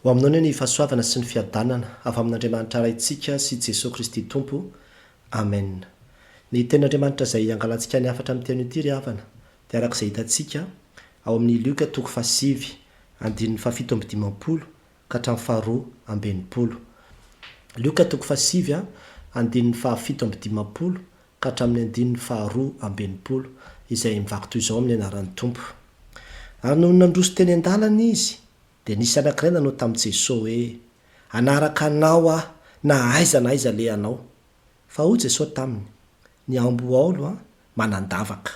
Ho aminao anie ny fahasoavana sy ny fiadanana avy amin'Andriamanitra Raintsika sy Jesoa Kristy Tompo. Amen. Ny Tenin'Andriamanitra izay angalantsika ny hafatra amin'ity anio ity ry havana dia araka izay hitantsika ao amin'ny Lioka toko fahasivy andininy fahafito amby dimampolo ka hatramin'ny faharoa amby enimpolo. Lioka toko fahasivy andininy fahafito amby dimampolo ka hatramin'ny andininy faharoa amby enimpolo izay mivaky toy izao amin'ny anaran'ny Tompo. Ary nony nandroso teny an-dalana izy, dia nisy anankiray nanao tamin'i Jesoa hoe, Hanaraka Anao aho na aiza na aiza alehanao. Fa hoy Jesoa taminy, Ny amboaolo manan-davaka,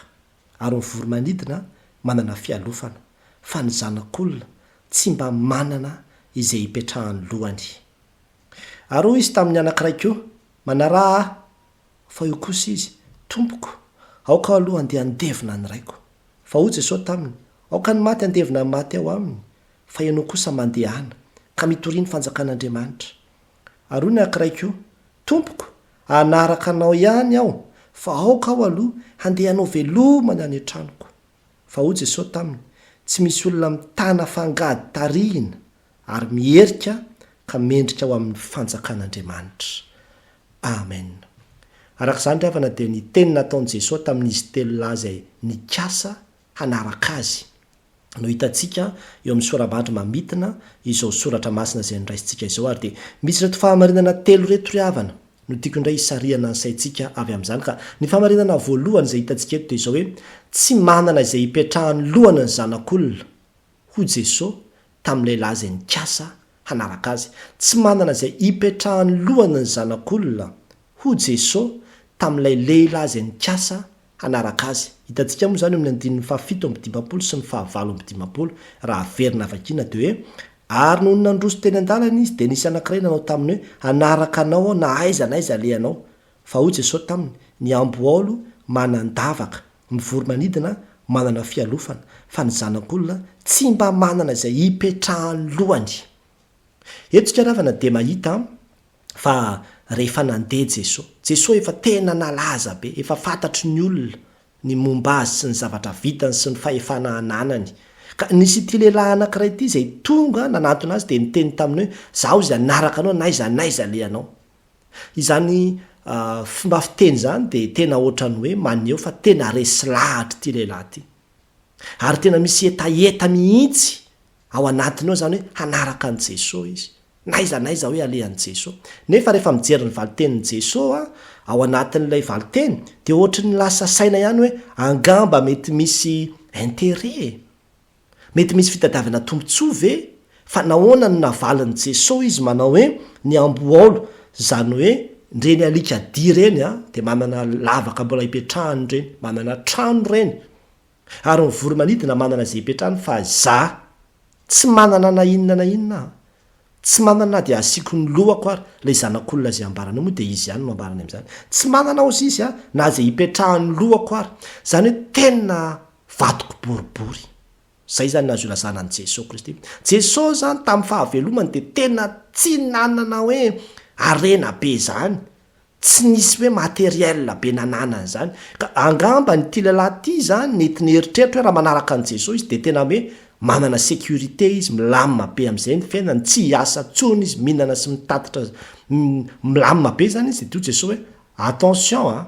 ary ny voro-manidina manana fialofana, fa ny Zanak'olona tsy mba manana izay hipetrahan'ny lohany. Ary hoy Izy tamin'ny anankiray koa, Manaraha Ahy. Fa hoy kosa izy, Tompoko, aoka aho aloha handeha handevina ny raiko. Fa hoy Jesoa taminy, Aoka ny maty handevina ny maty ao aminy, fa ianao kosa mandehana, ka mitoria ny fanjakan'Andriamanitra. Ary hoy ny anankiray koa, Tompoko, hanaraka anao ihany aho, fa aoka aho aloha handeha hanao veloma ny any an-tranoko. Fa hoy Jesoa taminy, Tsy misy olona mitana fangady tarihina ary miherika ka mendrika ho amin'ny fanjakan'Andriamanitra. Amen. Araka izany ry havana dia ny teny nataon'i Jesoa tamin'izy telo lahy izay nikasa hanaraka Azy no hitantsika eo amin'ny sora-mandry mamintina izao soratra masina izay noraisintsika izao ary dia misy ireto fahamarinana telo ireto ry havana no tiako indray hisarihana ny saintsika avy amin'izany ka ny fahamarinana voalohany izay hitantsika eto dia izao hoe tsy manana izay hipetrahan'ny lohany ny zanak'olona hoy Jesoa tamin'ny lehilahy izay nikasa hanaraka Azy. Tsy manana izay hipetrahan'ny lohany ny Zanak'olona, hoy Jesoa tamin'ilay lehilahy izay nikasa hanaraka Azy. Hitantsika moa izany eo amin'ny andininy fahafito amby dimampolo sy ny fahavalo amby dimampolo, raha averina vakiana dia hoe, Ary nony nandroso teny an-dalana izy, dia nisy anankiray nanao taminy hoe, Hanaraka anao aho na aiza na aiza alehanao. Fa hoy Jesoa taminy, Ny amboaolo manan-davaka, ny voro-manidina manana fialofana, fa ny Zanak'olona tsy mba manana izay hipetrahan'ny lohany. Eto isika ry havana dia mahita fa rehefa nandeha Jesoa, Jesoa efa tena nalaza be, efa fantatry ny olona ny momba Azy sy ny zavatra vitany sy ny fahefana ananany. Ka nisy ity lehilahy anankiray ity izay tonga nanantona Azy dia niteny taminy hoe, Zaho izay hanaraka Anao n'aiza n'aiza alehanao. Izany fomba fiteny izany dia tena ohatran'ny hoe maneho fa tena resy lahatra ity lehilahy ity. Ary tena misy hetaheta mihitsy ao anatiny ao izany hoe hanaraka an'i Jesoa izy. N'aiza n'aiza hoe alehan'i Jesoa. Nefa rehefa mijery ny valin-tenin'i Jesoa ao anatin'ilay valin-teny dia ohatry ny lasa saina ihany hoe angamba mety misy intérêt e! Mety misy fitadiavana tombontsoa ve? Fa nahoana no navalin'i Jesoa izy manao hoe ny amboaolo, izany hoe ireny alika dia ireny a, dia manana lavaka mbola ipetrahany ireny, manana trano ireny, ary ny voro-manidina manana izay ipetrahany fa za tsy manana na inona na inona aho, tsy manana na dia asiako ny lohako ary, ilay zanak'olona izay ambaranao moa dia izy ihany no ambarany amin'izany, tsy manana ozy izy a, na izay ipetrahan'ny lohako ary, izany hoe tena Vatoko boribory. Zay zany no azo ilazana an'i Jesoa Kristy. Jesoa zany tamin'ny fahavelomany dia tena tsy nanana hoe harena be zany. Tsy nisy hoe matériel be nananany zany. Ka angamba ity lehilahy ity zany nety nieritreritra hoe raha manaraka an'i Jesoa izy dia tena hoe manana sécurité izy, milamina be amin'izay ny fiainany, tsy hiasa intsony izy, mihinana sy mitatitra milamina be zany izy. Dia hoy Jesoa hoe attention an!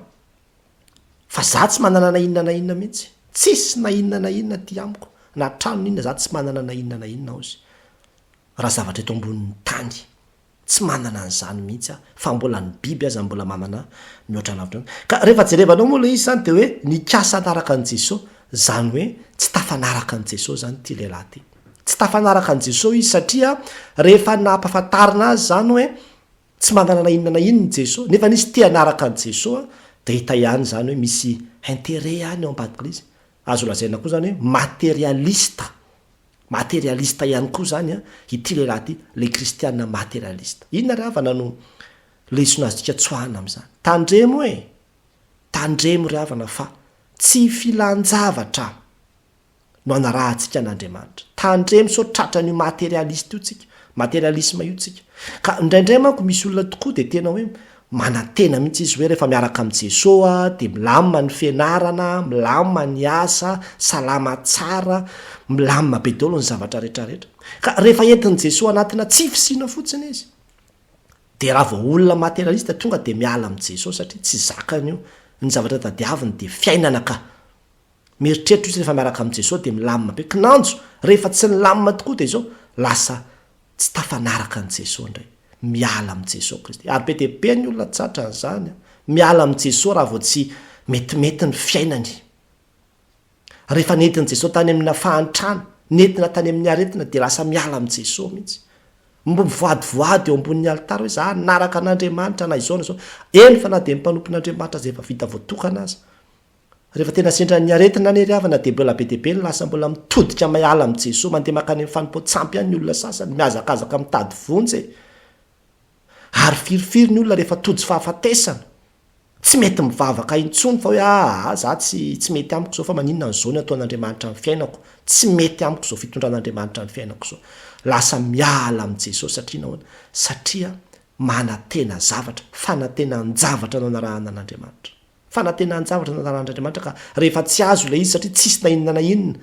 Fa za tsy manana na inona na inona mihitsy. Tsisy na inona na inona aty amiko, na trano na inona, za tsy manana na inona na inona hozy. Raha zavatra eto ambonin'ny tany. Tsy manana an'izany mihitsy aho. Fa mbola ny biby aza mbola manana mihoatra lavitra an'io. Ka rehefa jerevanao moa ilay izy izany dia hoe nikasa hanaraka an'i Jesoa. Izany hoe tsy tafanaraka an'i Jesoa izany ity lehilahy ity. Tsy tafanaraka an'i Jesoa izy satria rehefa nampahafantarina azy izany hoe Tsy manana na inona na inona i Jesoa, nefa nisy te hanaraka an'i Jesoa, dia hita ihany izany hoe misy intérêt ihany ao ambadik'ilay izy. Azo lazaina koa izany hoe materialiste, materialiste ihany koa izany ity lehilahy ity, ilay kristiana materialiste. Inona ry havana no lesona azontsika tsoahina amin'izany? Tandremo e! Tandremo ry havana fa tsy filan-javatra. no anarahantsika an'Andriamanitra. Tandremo sao tratran'io materialiste io tsika, materialisme io tsika. Ka indraindray manko misy olona tokoa dia tena hoe Manantena mihitsy izy hoe rehefa miaraka amin'i Jesoa dia milamina ny fianarana, milamina ny asa, salama tsara, milamina be daholo ny zavatra rehetra rehetra. Ka rehefa entin'i Jesoa anatina tsy fisiana fotsiny izy, dia raha vao olona materialiste tonga dia miala amin'i Jesoa satria tsy zakany io, ny zavatra tadiaviny dia fiainana ka. Mieritreritra izy rehefa miaraka amin'i Jesoa dia milamina be, kinanjo rehefa tsy nilamina tokoa dia izao lasa tsy tafanaraka an'i Jesoa indray, miala amin'i Jesoa Kristy. Ary be dia be ny olona tratra an'izany an, miala amin'i Jesoa raha vao tsy metimety ny fiainany. Rehefa nentin'i Jesoa tany amina fahantrana, nentina tany amin'ny aretina dia lasa miala amin'i Jesoa mihitsy. Mbo mivoadivoady eo ambonin'ny alitara hoe za hanaraka an'Andriamanitra na izao na izao. Eny fa na dia ny mpanompon'Andriamanitra izay efa vita voatokana aza. Rehefa tena sendra ny aretina anie ry havana dia mbola be dia be ny lasa mbola mitodika miala amin'i Jesoa, mandeha mankany amin'ny fanompoan-tsampy ihany ny olona sasany, mihazakazaka mitady vonjy e! Ary firifiry ny olona rehefa tojo fahafatesana, tsy mety mivavaka intsony fa hoe aa za tsy tsy mety amiko izao fa maninona an'izao ny ataon'Andriamanitra amin'ny fiainako, tsy mety amiko izao fitondran'Andriamanitra ny fiainako izao. Lasa miala amin'i Jesoa satria nahoana? Satria manantena zavatra, fanantenan-javatra no anarahana an'Andriamanitra. Fanantenan-javatra nanaran'Andriamanitra ka rehefa tsy azo ilay izy satria tsisy na inona na inona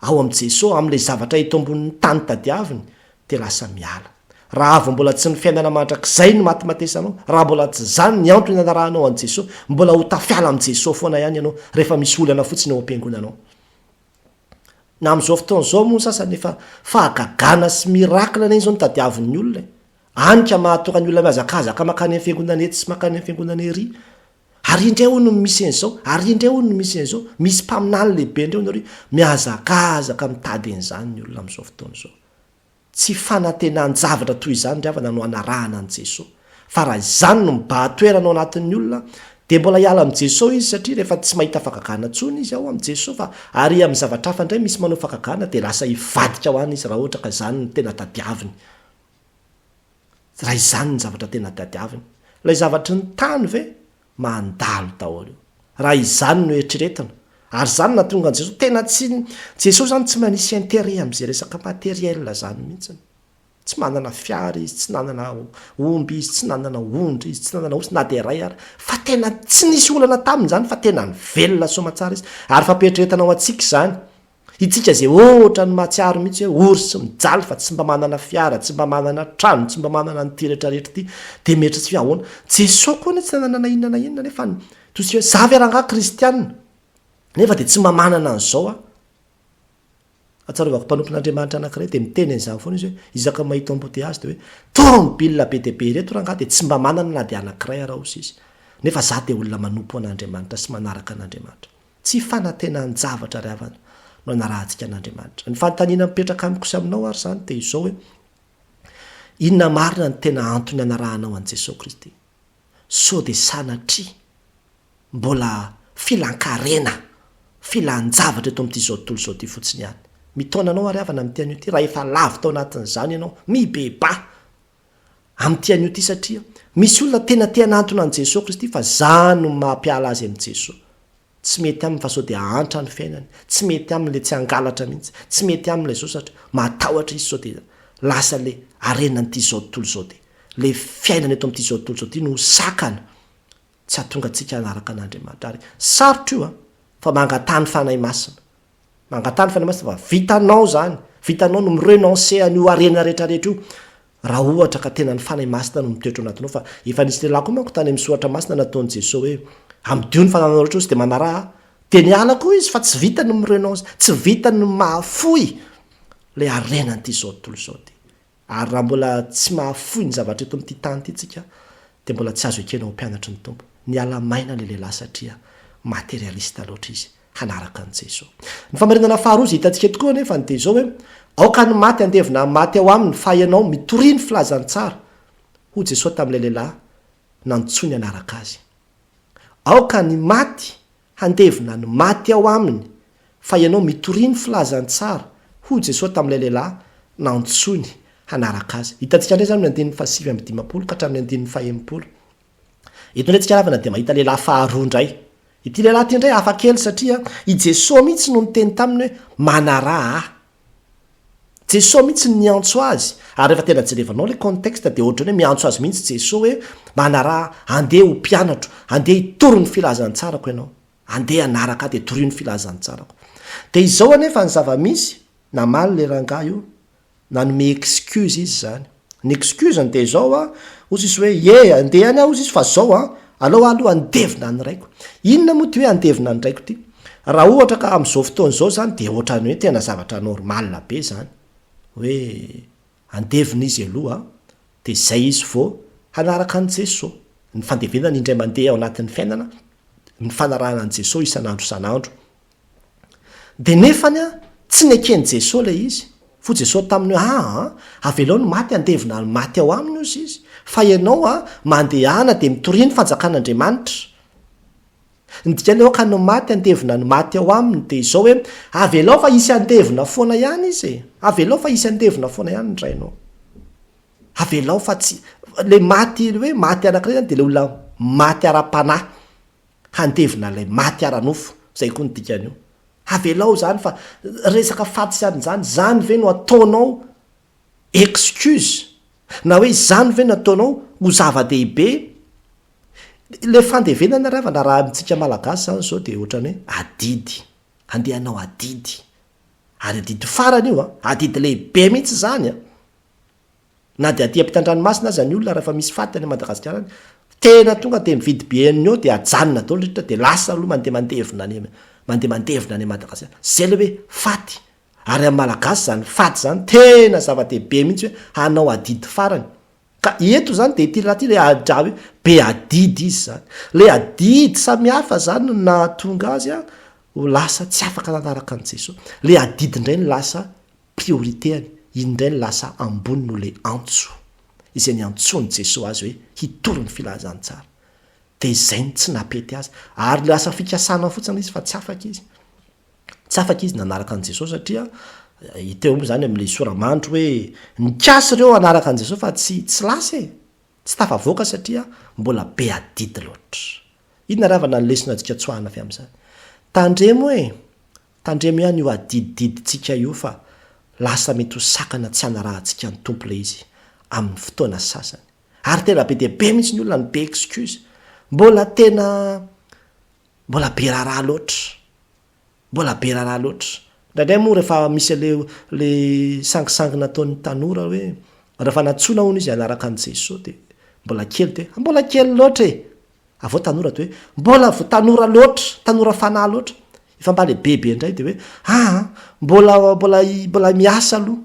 ao amin'i Jesoa, amin'ilay zavatra eto ambonin'ny tany tadiaviny, dia lasa miala. Raha vao mbola tsy ny fiainana mandrakizay no matimatesanao, raha mbola tsy izany ny antony nanarahanao an'i Jesoa, mbola ho tafiala amin'i Jesoa foana ihany ianao rehefa misy olana fotsiny ao am-piangonanao. Na amin'izao fotoana izao moa ny sasany efa fahagagana sy miracle anie izao no tadiavin'ny olona e. Any ka mahatonga ny olona mihazakazaka mankany amin'ny fiangonana etsy sy mankany amin'ny fiangonana ery. Ary indray hono no misy an'izao, ary indray hono no misy an'izao, misy mpaminany lehibe indray hono ary, mihazakazaka mitady an'izany ny olona amin'izao fotoana izao. Tsy fanantenan-javatra toy izany ry havana no anarahana an'i Jesoa. Fa raha izany no mibahan-toerana ao anatin'ny olona, dia mbola hiala amin'i Jesoa izy satria rehefa tsy mahita fagagana intsony izy ao amin'i Jesoa fa ary amin'ny zavatra hafa indray misy manao fagagana dia lasa hivadika ho any izy raha ohatra ka izany no tena tadiaviny. Raha izany ny zavatra tena tadiaviny. Ilay zavatry ny tany ve? Mandalo daholo io. Raha izany no eritreretina. Ary izany no nahatonga an'i Jesoa tena tsy, Jesoa izany tsy manisy intérêt amin'izay resaka matériel izany mihitsy. Tsy manana fiara izy, tsy nanana omby izy, tsy nanana ondry izy, tsy nanana osy na dia iray ary. Fa tena tsy nisy olana taminy izany fa tena nivelona soamatsara izy. Ary fampieritreretana ho antsika izany. Itsika izay ohatran'ny mahatsiaro mihitsy hoe ory sy mijaly fa tsy mba manana fiara, tsy mba manana trano, tsy mba manana an'ity rehetra rehetra ity, dia mieritreritra hoe ahoana? Jesoa koa anie tsy nanana na inona na inona nefa toy isika hoe za ve rangahy kristiana nefa dia tsy mba manana an'izao aho. Ahatsiarovako mpanompon'Andriamanitra anankiray dia miteny an'izany foana izy hoe isaka mahita embouteillage dia hoe tomobile be dia be ireto rangahy dia tsy mba manana na dia anankiray ara hozy izy nefa za dia olona manompo an'Andriamanitra sy manaraka an'Andriamanitra. Tsy fanantenan-javatra ry havana no anarahantsika an'Andriamanitra. Ny fanontaniana mipetraka amiko sy aminao ary izany dia izao hoe, Inona marina no tena antony anarahanao an'i Jesoa Kristy? Sao dia sanatria mbola filan-karena, filan-javatra eto amin'ity izao tontolo izao ity fotsiny ihany? Mitaona anao ary havana amin'ity anio ity, raha efa lavo tao anatin'izany ianao, mibebaha! Amin'ity anio ity satria misy olona tena te hanantona an'i Jesoa Kristy fa zany no maha-mpiala azy amin'i Jesoa. Tsy mety aminy fa sao dia hahantra ny fiainany, tsy mety aminy le tsy hangalatra mihitsy, tsy mety aminy le zao satria matahotra izy sao dia lasa le harenan'ity zao tontolo izao ity, le fiainana eto amin'ity zao tontolo izao ity no ho sakana tsy hahatonga antsika hanaraka an'Andriamanitra. Ary sarotra io an, fa mangataha ny Fanahy Masina. Mangataha ny Fanahy Masina fa vitanao izany, vitanao no mi-renoncer an'io harena rehetra rehetra io, raha ohatra ka tena ny Fanahy Masina no mitoetra ao anatinao, fa efa nisy lehilahy koa manko tany amin'ny Soratra Masina nataon'i Jesoa hoe, amidio ny fanananao rehetra hozy dia manaraha ahy, dia niala koa izy fa tsy vitany ny mi-renoncer, tsy vitany ny mahafoy ilay harenan'ity izao tontolo izao ity. Ary raha mbola tsy mahafoy ny zavatra eto amin'ity tany ity tsika dia mbola tsy azo ekena ho mpianatry ny Tompo. Niala maina ilay lehilahy satria materialista loatra izy hanaraka an'i Jesoa. Ny famarinana faharoa izay hitantsika eto koa anefa dia izao hoe, Aoka ny maty handevina ny maty ao aminy fa ianao mitoria ny filazantsara, hoy Jesoa tamin'ilay lehilahy nantsoiny hanaraka Azy. Aoka ny maty handevina ny maty ao aminy, fa ianao mitoria ny filazantsara, hoy Jesoa tamin'ilay lehilahy nantsoiny hanaraka Azy. Hitantsika indray izany amin'ny andininy faha-59 ka hatramin'ny andininy faha-60. Eto indray tsika ravana dia mahita lehilahy faharoa indray. Ity lehilahy ity indray hafa kely satria i Jesoa mihitsy no niteny taminy hoe, Manaraha Ahy. Jesoa mihitsy no niantso azy, ary rehefa tena jerevanao ilay contexte dia ohatran'ny hoe miantso azy mihitsy Jesoa hoe manaraha, andeha ho mpianatro, andeha hitory ny filazantsarako ianao, andeha hanaraka ahy dia torio ny filazantsarako. Dia izao anefa ny zava-misy, namaly ilay rangahy io, nanome excuse izy izany. Ny excuse-ny dia izao an, hozy izy hoe ie, andeha ihany aho hozy izy fa izao an, aleo aho aloha handevina ny raiko. Inona moa ity hoe handevina ny raiko ity? Raha ohatra ka amin'izao fotoana izao izany dia ohatran'ny hoe tena zavatra normal be izany hoe handevina izy aloha dia izay izy vao hanaraka an'i Jesoa. Ny fandevenana indray mandeha ao anatin'ny fiainana, ny fanarahana an'i Jesoa isan'andro isan'andro. Dia nefany an, tsy neken'i Jesoa ilay izy. Hoy Jesoa taminy hoe, Aa, avelao ny maty handevina ny maty ao aminy, hozy Izy, fa ianao an, mandehana dia mitoria ny fanjakan'Andriamanitra. Ny dikan'ilay aoka ny maty handevina ny maty ao aminy dia izao hoe, avelao fa hisy handevina foana ihany izy e! Avelao fa hisy handevina foana ihany ny rainao. Avelao fa tsy, ilay maty, ilay hoe maty anankiray izany dia ilay olona maty ara-panahy. Handevina ilay maty ara-nofo, izay koa ny dikan'io. Avelao izany fa resaka faty sy an'izany, izany ve no ataonao excuse? Na hoe izany ve no ataonao ho zava-dehibe? Ilay fandevenana ry havana raha amintsika Malagasy izany izao dia ohatran'ny hoe adidy, andeha hanao adidy. Ary adidy farany io an, adidy lehibe mihitsy izany an. Na dia aty ampitan-dranomasina aza ny olona rahefa misy faty any Madagasikara any, tena tonga dia mividy billet ny eo dia ajanona daholo rehetra dia lasa aloha mandeha mandevina any mandeha mandevina any Madagasikara. Zay ilay hoe faty. Ary amin'ny Malagasy izany faty izany tena zava-dehibe mihitsy hoe hanao adidy farany. Ka eto izany dia ity lehilahy ity ilay adra hoe be adidy izy izany. Ilay adidy samihafa izany no nahatonga azy ho lasa tsy afaka nanaraka an'i Jesoa. Ilay adidy indray no lasa priorité-ny, iny indray no lasa ambony noho ilay antso izay niantsoan'i Jesoa azy hoe hitory ny filazantsara. Dia izay no tsy nampety azy. Ary lasa fikasana fotsiny ilay izy fa tsy afaka izy. Tsy afaka izy nanaraka an'i Jesoa satria hita eo moa izany amin'ilay sora-mandry hoe nikasa ireo hanaraka an'i Jesoa fa tsy tsy lasa e! Tsy tafavoaka satria mbola be adidy loatra. Inona ry havana ny lesona antsika tsoahina avy amin'izany? Tandremo e! Tandremo ihany io adidididintsika io fa lasa mety ho sakana tsy hanarahantsika ny Tompo ilay izy amin'ny fotoana sasany. Ary tena be dia be mihitsy ny olona no be excuse. Mbola tena mbola be raharaha loatra. Mbola be raharaha loatra. Indraindray moa rehefa misy an'ilay ilay sangisangy nataon'ny tanora hoe rehefa nantsoina hono izy hanaraka an'i Jesoa dia mbola kely dia hoe mbola kely loatra e! Avy eo tanora dia hoe mbola vao tanora loatra, tanora fanahy loatra. Efa mba lehibebe indray dia hoe aa mbola mbola mbola miasa aloha,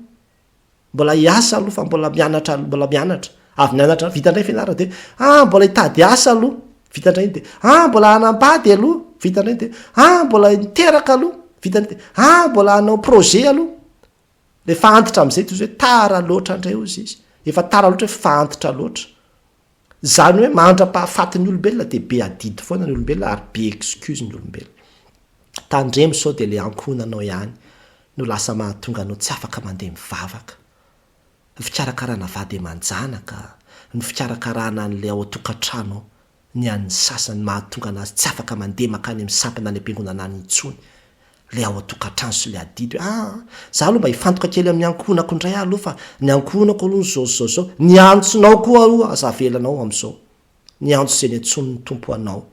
mbola hiasa aloha fa mbola mianatra mbola mianatra. Avy nianatra vita indray fianarana dia aa mbola hitady asa aloha, vita indray iny dia aa mbola hanambady aloha, vita indray iny dia aa mbola hiteraka aloha, vita indray dia aa mbola hanao projet aloha. Rehefa antitra amin'izay dia ozy hoe tara loatra indray ozy izy. Efa tara loatra hoe fa antitra loatra. Izany hoe mandra-pahafatin'ny olombelona dia be adidy foana ny olombelona ary be excuse ny olombelona. Tandremo sao dia ilay ankohonanao ihany no lasa mahatonga anao tsy afaka mandeha mivavaka. Ny fikarakarana vady aman-janaka, ny fikarakarana an'ilay ao an-tokantrano ao, ny an'ny sasany mahatonga anazy tsy afaka mandeha mankany amin'ny sampana any am-piangonana any intsony. Ilay ao an-tokantrano sy ilay adidy hoe aa, za aloha mba hifantoka kely amin'ny ankohonako indray aho aloha fa ny ankohonako aloha no zao sy zao sy zao, ny antsonao koa aloha aza avelanao amin'izao, ny antso izay niantsoan'ny Tompo anao,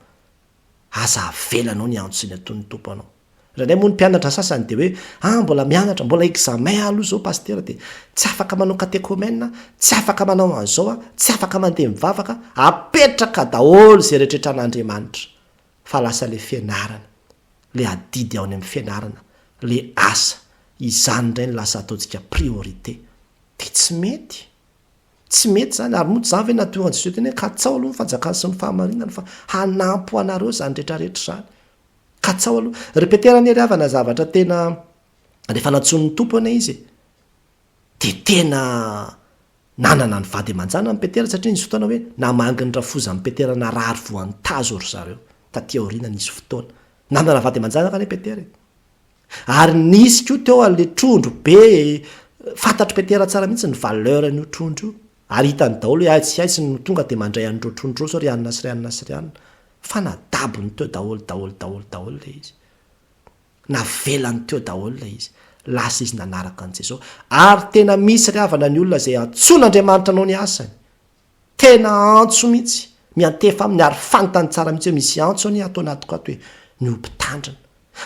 aza avelanao ny antso izay niantsoan'ny Tompo anao. Indraindray moa ny mpianatra sasany dia hoe ah mbola mianatra, mbola examen aho aloha izao pasitera dia tsy afaka manao catéchumène aho, tsy afaka manao an'izao aho, tsy afaka mandeha mivavaka, apetraka daholo izay rehetra an'Andriamanitra fa lasa ilay fianarana, ilay adidy ao any amin'ny fianarana, ilay asa, izany indray no lasa ataontsika priorité. Dia tsy mety. Tsy mety izany, ary moa tsy izany ve nahatonga an'i Jesoa hiteny hoe katsaho aloha ny fanjakany sy ny fahamarinany fa hanampy ho anareo izany rehetra rehetra izany. Katsaho aloha. Ry Petera anie ry havana zavatra tena rehefa nantsoin'ny Tompo anie izy e, dia tena nanana ny vady aman-janany Petera satria nisy fotoana hoe namangy ny rafozan'i Petera narary voan'ny tazo ry zareo taty aoriana nisy fotoana. Nanana vady aman-janaka anie Petera e. Ary nisy koa teo an'ilay trondro be e, fantatr'i Petera tsara mihitsy ny valeur-n'io trondro io. Ary hitany daholo hoe aiza sy aiza no tonga dia mandray an'ireo trondro ireo zao ry anona sy ry anona sy ry anona. Fa nadabony teo daholo daholo daholo daholo ilay izy. Navelany teo daholo ilay izy. Lasa izy nanaraka an'i Jesosy. Ary tena misy ry havana ny olona izay antsoin'Andriamanitra hanao ny asany. Tena antso mihitsy, miantefa aminy ary fantany tsara mihitsy hoe misy antso anie ato anatiko ato e, ny ho mpitandrina.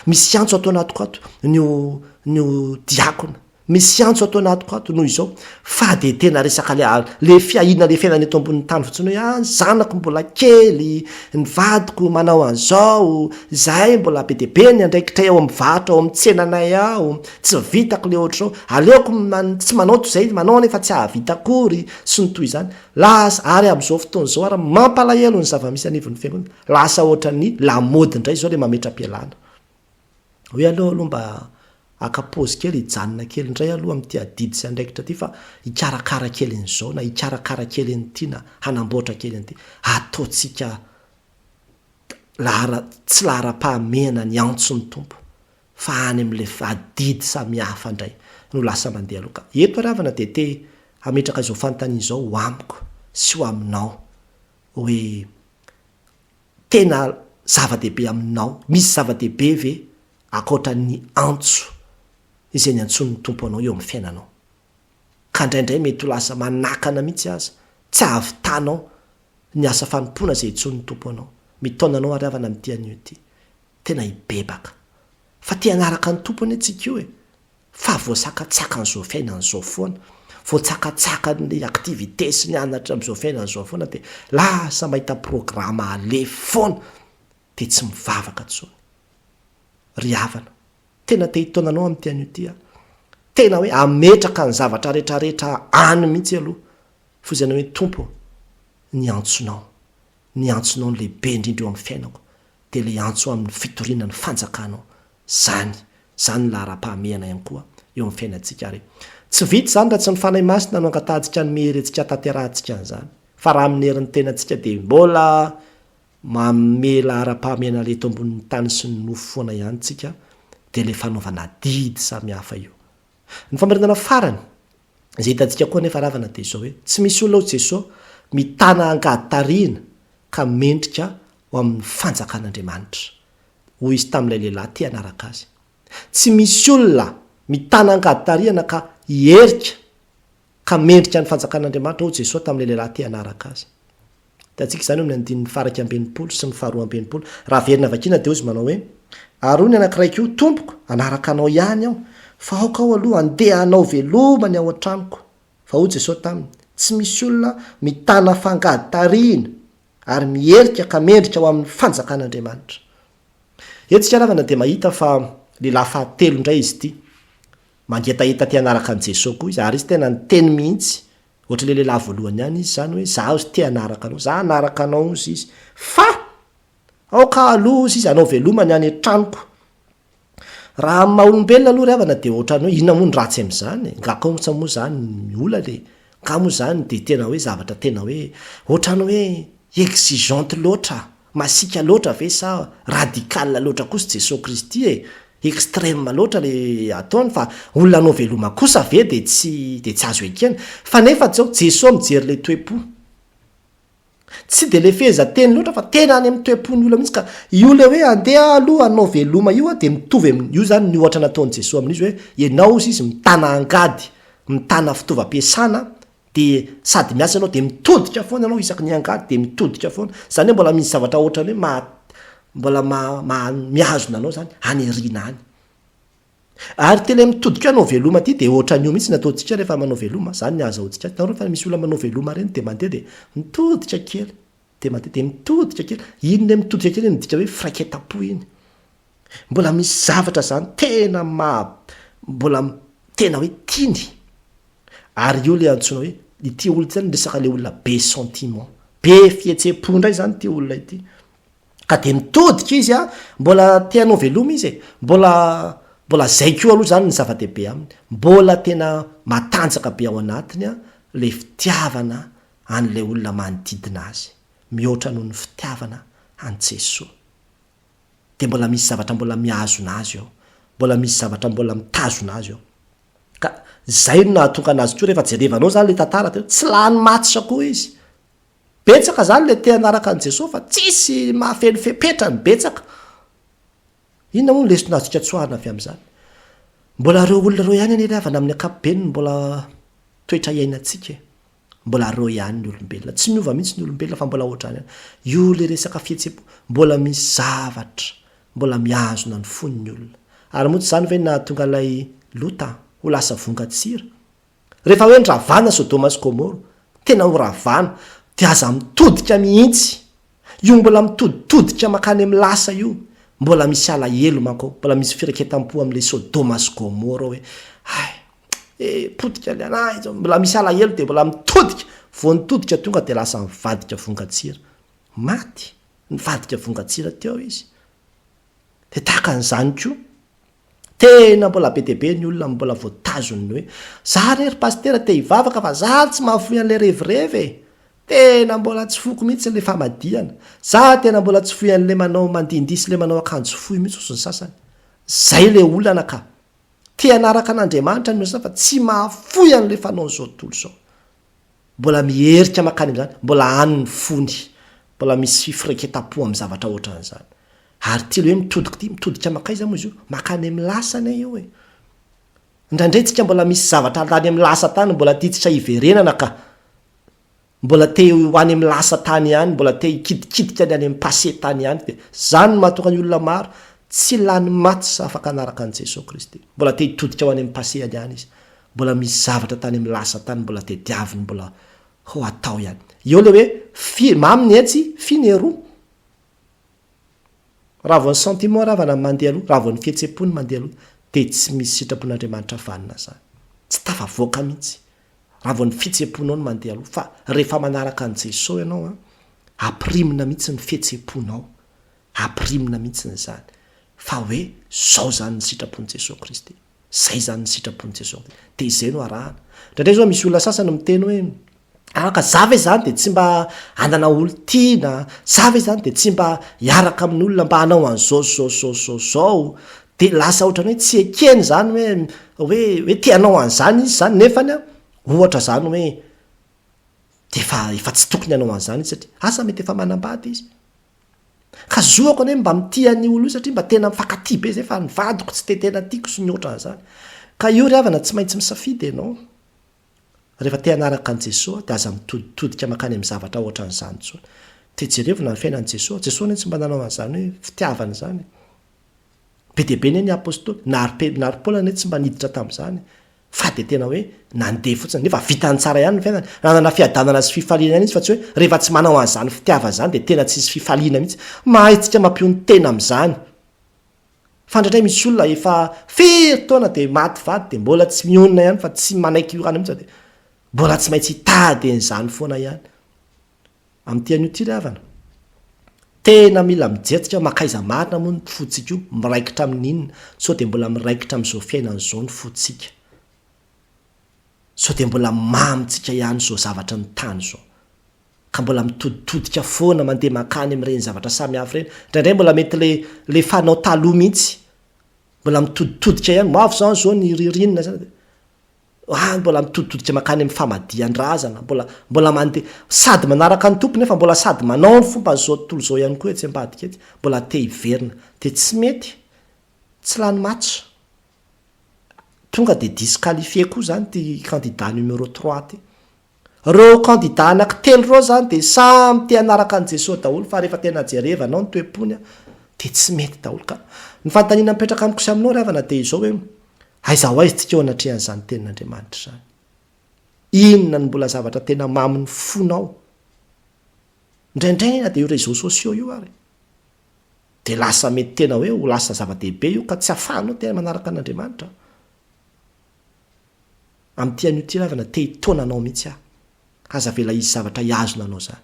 Misy antso ato anatiko ato ny ho ny ho diakona. Misy antso ato anatiko ato noho izao. Fa dia tena resaka le le fiahiana le fiainana eto ambonin'ny tany fotsiny hoe ah ny zanako mbola kely, ny vadiko manao an'izao, izahay mbola be dia be ny andraikitray ao amin'ny varotra ao amin'ny tsenanay ao, tsy vitako le ohatr'izao, aleoko tsy manao toy izay manao anefa tsy hahavita akory sy ny toy izany. Lasa ary amin'izao fotoana izao ary mampalahelo ny zava-misy anivon'ny fiangonana, lasa ohatran'ny lamaody indray izao le mametra-pialana. Hoe aleo aloha mba haka pause kely, hijanona kely indray aloha amin'ity adidy sy andraikitra ity fa hikarakara kely an'izao na hikarakara kely an'ity na hanamboatra kely an'ity. Ataontsika lahara, tsy laharam-pahamehana ny antson'ny Tompo fa any amin'ilay adidy samihafa indray no lasa mandeha aloha. Ka eto ary havana dia te hametraka izao fanontaniana izao ho amiko sy ho aminao hoe tena zava-dehibe aminao? Misy zava-dehibe ve ankoatra ny antso izay niantsoan'ny Tompo anao eo amin'ny fiainanao? Ka indraindray mety ho lasa manakana mihitsy aza, tsy ahavitanao ny asa fanompoana izay iantsoan'ny Tompo anao. Mitaona anao ary havana amin'ity anio ity. Tena hibebaka. Fa te hanaraka ny Tompo anie tsika io e! Fa voasakatsakan'izao fiainana izao foana, voatsakatsakan'ny activité sy ny anatra amin'izao fiainana izao foana dia lasa mahita programa aleha foana dia tsy mivavaka intsony. Ry havana, tena te hitaona anao amin'ity anio ity aho. Tena hoe hametraka ny zavatra rehetrarehetra any mihitsy aloha. Foizana hoe Tompo ô, ny antsonao, ny antsonao no lehibe indrindra eo amin'ny fiainako. dia ilay antso amin'ny fitoriana ny fanjakanao. Izany, izany no laharam-pahamehana ihany koa eo amin'ny fiainantsika ary tsy vita izany raha tsy ny Fanahy Masina no angatahantsika hanome hery antsika hahatanterahantsika an'izany. Fa raha amin'ny herin'ny tenantsika dia mbola manome laharam-pahamehana ilay eto ambonin'ny tany sy ny nofo foana ihany tsika dia ilay fanaovana adidy samihafa io. Ny famarinana farany izay hitantsika koa anefa ravana dia izao hoe tsy misy olona hoy Jesoa mitana angady tarihina ka mendrika ho amin'ny fanjakan'Andriamanitra. Hoy izy tamin'ilay lehilahy te hanaraka azy. Tsy misy olona mitana angady tarihana ka hiherika ka mendrika ny fanjakan'Andriamanitra hoy Jesoa tamin'ilay lehilahy te hanaraka azy. Hitantsika izany eo amin'ny andininy faha-61 sy ny faha-62. Raha averina vakiana dia hoy izy manao hoe, Ary hoy ny anankiray koa, Tompoko, hanaraka anao ihany aho, fa aoka aho aloha handeha hanao veloma ny ao an-tranoko. Fa hoy Jesoa taminy, Tsy misy olona mitana fangady tarihina ary miherika ka mendrika ho amin'ny fanjakan'Andriamanitra. Eto isika ravana dia mahita fa lehilahy fahatelo indray izy ity. Mangetaheta te hanaraka an'i Jesoa koa izy, ary izy tena niteny mihitsy Ohatran'ilay lehilahy voalohany ihany izy izany hoe za ozy te hanaraka anao, za hanaraka anao ozy izy fa aoka aloha ozy izy hanao veloma ny any an-tranoko. Raha amin'ny maha olombelona aloha ry havana dia ohatran'ny hoe inona moa ny ratsy amin'izany e? Nga kosa moa izany ny olana e? Nga moa izany dia tena hoe zavatra tena hoe ohatran'ny hoe exigeante loatra Masiaka loatra ve sa radical loatra kosa Jesoa Kristy e? Extreme loatra le ataony fa olona hanao veloma kosa ve de tsy de tsy azo ekena? Fa nefa zao Jesoa mijery le toe-po. Tsy de le fehezanteny loatra fa tena any amin'ny toe-pon'ny olona mihitsy ka io le hoe andeha aloha hanao veloma io a de mitovy amin'ny io zany ny ohatra nataon'i Jesoa amin'izy hoe ianao ozy izy mitana angady, mitana fitaovam-piasana Dia sady miasa ianao dia mitodika foana ianao isaky ny angady dia mitodika foana. Izany hoe mbola misy zavatra ohatran'ny hoe maha mbola maha maha mihazona anao izany any aoriana any. Ary ity ilay mitodika hanao veloma ity dia ohatran'io mihitsy ny ataontsika rehefa manao veloma, izany ny ahazahoantsika azy. Hitanareo fa misy olona manao veloma ireny dia mandeha dia mitodika kely, dia mandeha dia mitodika kely. Iny ilay mitodika kely iny midika hoe firaiketam-po iny. Mbola misy zavatra izany tena maha mbola tena hoe tiany. Ary io le antsoina hoe, ity olona ity zany resaka le olona be sentiment, be fihetsem-po indray zany ity olona ity. Ka de mitodika izy a, mbola te hanao veloma izy e, mbola mbola zay koa aloha zany ny zava-dehibe aminy, mbola tena matanjaka be ao anatiny a le fitiavana an'ilay olona manodidina azy, mihoatra noho ny fitiavana an'i Jesoa. De mbola misy zavatra mbola mihazona azy ao, mbola misy zavatra mbola mitazona azy ao. Ka zay no nahatonga anazy koa rehefa jerevanao zany le tantara teo, tsy lany match koa izy. Betsaka zany le te hanaraka an'i Jesoa fa tsisy mahafeno fepetra ny betsaka. Inona moa ny lesona azontsika tsoahina avy amin'izany? Mbola ireo olona ireo ihany anie ry havana amin'ny ankapobeny no mbola toetra iainantsika e. Mbola ireo ihany ny olombelona. Tsy miova mihitsy ny olombelona fa mbola ohatrany ihany. Io ilay resaka fihetseham-po, mbola misy zavatra mbola mihazona ny fon'ny olona. Ary moa tsy izany ve no nahatonga ilay Lota ho lasa vongan-tsira? Rehefa hoe noravana Sodoma sy Gomoro, tena ho ravana, dia aza mitodika mihitsy. Io mbola mitoditodika mankany amin'ny lasa io, mbola misy alahelo manko ao, mbola misy firaiketam-po amin'ilay Sodoma sy Gomoro hoe, hay, eh, potika ilay anah izao, mbola misy alahelo dia mbola mitodika, vao nitodika tonga dia lasa nivadika vongan-tsira. Maty, nivadika vongan-tsira teo izy. Dia tahaka an'izany koa, tena mbola be dia be ny olona mbola voatazon'ny hoe, za re ry pasitera te hivavaka fa za tsy mahafoy an'ilay revirevy e! Tena mbola tsy foiko mihitsy ilay famadihana. Za tena mbola tsy foy an'ilay manao mandihindihy sy ilay manao akanjo fohy mihitsy ozy ny sasany. Zay ilay olana ka. Te hanaraka an'Andriamanitra ny olona sasany fa tsy mahafoy an'ilay fanaon'izao tontolo izao. Mbola miherika mankany amin'izany, mbola any ny fony, mbola misy fireketam-po amin'ny zavatra ohatran'izany. Ary ity ilay hoe mitodika ity, mitodika mankaiza moa izy io? Mankany amin'ny lasa anie io e! Indraindray tsika mbola misy zavatra tany amin'ny lasa tany mbola tiantsika hiverenana ka. Mbola te ho any amin'ny lasa tany ihany, mbola te hikidikidiky any any amin'ny passé tany ihany dia izany no mahatonga ny olona maro tsy lany maty afaka hanaraka an'i Jesoa Kristy. Mbola te hitodika ho any amin'ny passé any ihany izy. Mbola misy zavatra tany amin'ny lasa tany mbola tediaviny mbola ho atao ihany. Eo ilay hoe fi, mamy ny etsy, fy ny eroa. Raha vao ny sentiment ravana ny mandeha aloha, raha vao ny fihetsem-po no mandeha aloha dia tsy misy sitrapon'Andriamanitra vanona izany. Tsy tafavoaka mihitsy. Raha vao ny fihetsem-ponao no mandeha aloha. Fa rehefa manaraka an'i Jesoa ianao an, ampirimina mihitsy ny fihetsem-ponao. Ampirimina mihitsy izany. Fa hoe zao izany ny sitrapon'i Jesoa Kristy. Zay izany ny sitrapon'i Jesoa. Dia izay no arahana. Indraindray izao misy olona sasany miteny hoe, ah ka za ve izany dia tsy mba hanana olon-tiana, za ve izany dia tsy mba hiaraka amin'olona mba hanao an'izao sy izao sy izao sy izao. Dia lasa ohatran'ny hoe tsy ekeny izany hoe, hoe, hoe te hanao an'izany izy izany nefany an, ohatra izany hoe, dia efa, efa tsy tokony hanao an'izany izy satria asa mety efa manambady izy. Ka zoako anie mba mitia an'io olona io satria mba tena mifankatia be zay fa ny vadiko tsy de tena tiako sy ny ohatran'izany. Ka io ry havana tsy maintsy misafidy ianao. Rehefa te hanaraka an'i Jesoa dia aza mitoditodika mankany amin'ny zavatra ohatran'izany intsony. Te jerevo na ny fiainan'i Jesoa. Jesoa anie tsy mba nanao an'izany hoe fitiavana izany e. Be dia be anie ny apostoly, na ry na ry Paoly anie tsy mba niditra tamin'izany. Fa dia tena hoe nandeha fotsiny, nefa vitany tsara ihany ny fiainany. Nanana fiadanana sy fifaliana ihany izy fa tsy hoe rehefa tsy manao an'izany fitiavana izany dia tena tsisy fifaliana mihitsy. Mahay tsika mampihonon-tena amin'izany. Fa indraindray misy olona efa firy taona dia maty vady dia mbola tsy mionona ihany fa tsy manaiky io rano mihitsy fa dia mbola tsy maintsy hitady an'izany foana ihany. Amin'ity anio ity ry havana, tena mila mijery tsika hoe mankaiza marina moa ny fontsika io, miraikitra amin'ny inona, sao dia mbola miraikitra amin'izao fiainana izao ny fontsika, sao dia mbola mamintsika ihany izao zavatra ny tany izao, ka mbola mitoditodika foana mandeha mankany amin'ireny zavatra samihafa ireny, indraindray mbola mety le le fanao taloha mihitsy, mbola mitoditodika ihany, ho avy izany izao ny ririnina izany, Ah, mbola mitoditodika mankany amin'ny famadihan-drazana, mbola, mbola mandeha, sady manaraka ny Tompo nefa mbola sady manao ny fomban'izao tontolo izao ihany koa etsy ambadika etsy, mbola te hiverina. Dia tsy mety, tsy lany match. Tonga dia disqualifié koa izany ity candidat numéro trois ity. Ireo candidat anankitelo ireo izany dia samy te hanaraka an'i Jesoa daholo fa rehefa tena jerevanao ny toe-pony dia tsy mety daholo ka. Ny fanontaniana mipetraka amiko sy aminao ry havana dia izao hoe, aiza ho aiza tsika eo anatrehan'izany tenin'Andriamanitra izany? Inona no mbola zavatra tena mamin'ny fonao? Indraindray na dia io réseaux sociaux io ary dia lasa mety tena hoe ho lasa zava-dehibe io ka tsy afahanao tena manaraka an'Andriamanitra. Amin'ity anio ity ravana te hitaona anao mihitsy aho. Aza avela hisy zavatra hihazona anao izany.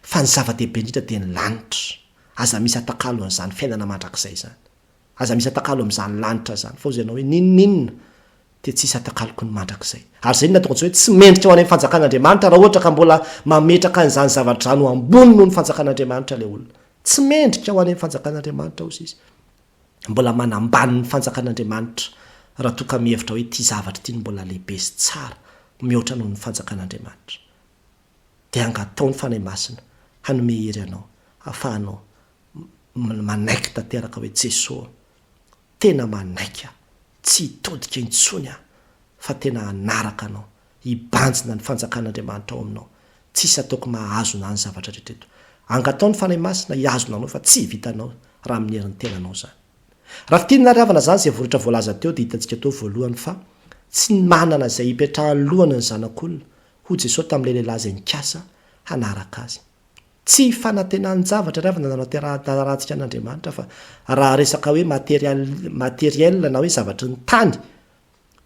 Fa ny zava-dehibe indrindra dia ny lanitra. Aza misy atakalo an'izany fiainana mandrakizay izany. Aza misy atakalo amin'izany lanitra izany. Fa hozy ianao hoe n'inon'inona dia tsy hisy atakaloko ny mandrakizay. Ary izay no nahatonga antsika hoe tsy mendrika ho any amin'ny fanjakan'Andriamanitra raha ohatra ka mbola mametraka an'izany zavatra izany ho ambony noho ny fanjakan'Andriamanitra ilay olona. Tsy mendrika ho any amin'ny fanjakan'Andriamanitra hozy izy. Mbola manambany ny fanjakan'Andriamanitra raha toa ka mihevitra hoe ity zavatra ity no mbola lehibe sy tsara mihoatra noho ny fanjakan'Andriamanitra. Dia angatao ny Fanahy Masina hanome hery anao hahafahanao manaiky tanteraka hoe Jesoa, tena manaiky aho. Tsy hitodika intsony aho fa tena hanaraka Anao, hibanjina ny fanjakan'Andriamanitra ao aminao. Tsisy ataoko mahahazona ahy ny zavatra rehetra eto. Angatao ny Fanahy Masina hihazona anao fa tsy vitanao raha amin'ny herin'ny tenanao izany. Raha fintinina ary havana izany izay voretra voalaza teo dia hitantsika teo voalohany fa tsy manana izay hipetrahan'ny lohany ny Zanak'olona, hoy Jesoa tamin'ilay lehilahy izay nikasa hanaraka Azy. Tsy fanantenan-javatra ry havana nanaterahantsika an'Andriamanitra fa raha resaka hoe material materiel na hoe zavatry ny tany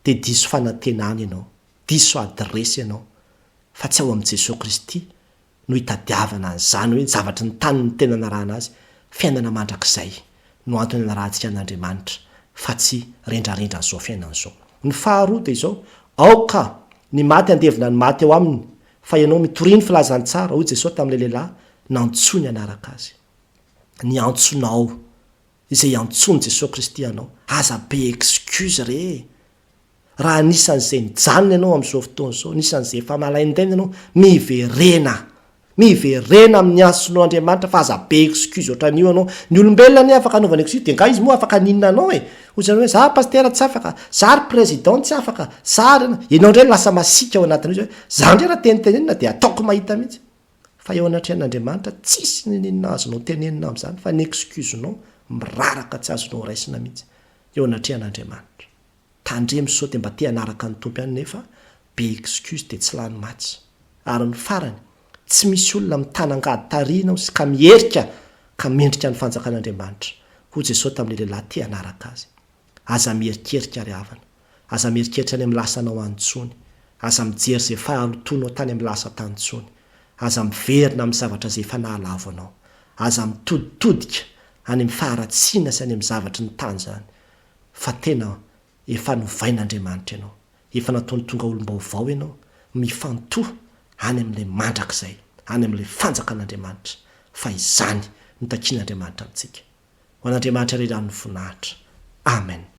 dia diso fanantenana ianao, diso adiresy ianao fa tsy ao amin'i Jesoa Kristy no hitadiavana an'izany hoe zavatry ny tany no tena anarahana azy, fiainana mandrakizay no antony anarahantsika an'Andriamanitra fa tsy rendrarendran'izao fiainana izao. Ny faharoa dia izao, aoka ny maty handevina ny maty ao aminy fa ianao mitoria ny filazantsara, hoy Jesoa tamin'ilay lehilahy nantsoiny hanaraka Azy. Ny antsonao, izay iantsoan'i Jesoa Kristy anao, aza be excuse re e! Raha anisan'izay mijanona ianao amin'izao fotoana izao, anisan'izay efa malaindaina ianao, miverena! Miverena amin'ny antsonao Andriamanitra fa aza be excuse ohatran'io ianao. Ny olombelona anie afaka anaovana excuse dia nga izy moa afaka haninona anao e? Hoy zareo hoe za pasitera tsy afaka, za ry président tsy afaka, za ry Ianao indray lasa masiaka ao anatin'io hoe za indray raha tenitenenina dia ataoko mahita mihitsy. Fa eo anatrehan'Andriamanitra tsisy ninininona azonao tenenina amin'izany fa ny excuse-nao miraraka tsy azonao raisina mihitsy eo anatrehan'Andriamanitra. Tandremo sao dia mba te hanaraka ny Tompo ihany nefa be excuse dia tsy lany match. Ary ny farany, tsy misy olona mitana angady tarihina ao sy ka miherika ka mendrika ny fanjakan'Andriamanitra, hoy Jesoa tamin'ilay lehilahy te hanaraka Azy. Aza miherikerika ry havana. Aza miherikeritra any amin'ny lasanao any intsony. Aza mijery izay fahalotoanao tany amin'ny lasa tany intsony. Aza miverina amin'ny zavatra izay efa nahalavo anao. Aza mitoditodika any amin'ny faharatsiana sy any amin'ny zavatry ny tany izany. Fa tena efa novain'Andriamanitra ianao. Efa nataony tonga olom-baovao ianao. Mifantoha any amin'ilay mandrakizay, any amin'ilay fanjakan'Andriamanitra, fa izany no takian'Andriamanitra amintsika. Ho an'Andriamanitra irery ihany ny voninahitra. Amen.